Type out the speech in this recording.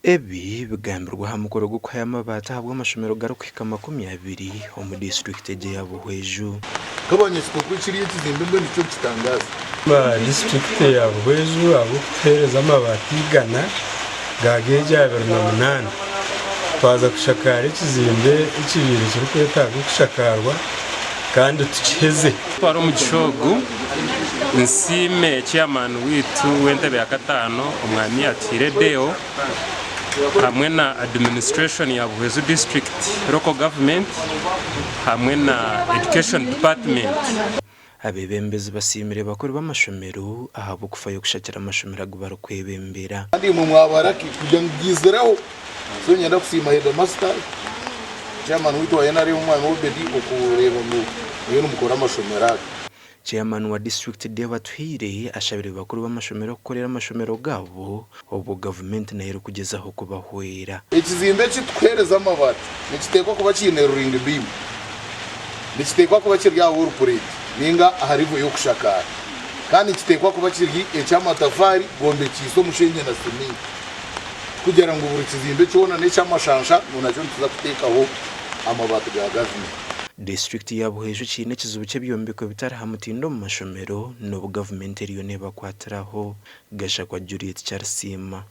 Ebi bigambirwe aha mukoro gw'okuhayo amabaati ahabw'amashomero garikuhika 20 omu disiturikiti egi eya Buhweju. Nk'abanyakitoko ekiri ekizimbe mbwenu nikyo nikitangaaza. Ba disiturikiti eya Buhweju ahabw'okutuheereza amabaati igana ga geegi 28 twaza kushakaara ekizimbe ekibaire kirikwetaaga okushakaarwa kandi tukiheze. Twara omugisha ogu nsiime chairman waitu w'entebe ya kataano Omwami Atuhaire Deo hamwe na administration ya Buhweju district local government hamwe na education department. Abeebembezi basiimire bakuru b'amashomero ahabw'okufayo kushakira amashomero agu barikwebembera. Kandi imwe mwaba lucky kugira ngu giizireho. So niinyenda kusiima headmaster, chairman waitu wa NRM Omwami Obedi okureeba ngu muriyo nimukora amashomero aga. Chairman wa disiturikiti Deo Atuhaire ashabire bakuru b'amashomero kukorera amashomero gaabo obwo gavumenti nayo erikugyezaho kubahwera. Ekizimbe eki tukuheereza amabaati nikiteekwa kuba kiine ruling beam, nikiteekwa kuba kiri aha wall plate ninga aha level y'okushakaara kandi nikiteekwa kuba kiri eky'amatafaari gombekyeise omushenye na siminti kugira ngu buri kizimbe kyona n'ekyamashansha ngu nakyo nituza kuteekaho amabaati ga gavumenti. Disiturikiti ya Buhweju kiine ekizibu ky'ebyombeko ebitari aha mutindo omu mashomero n'obu gavumenti eriyo nebakwatiraho. Gashakwa Juliet Kyarisiima.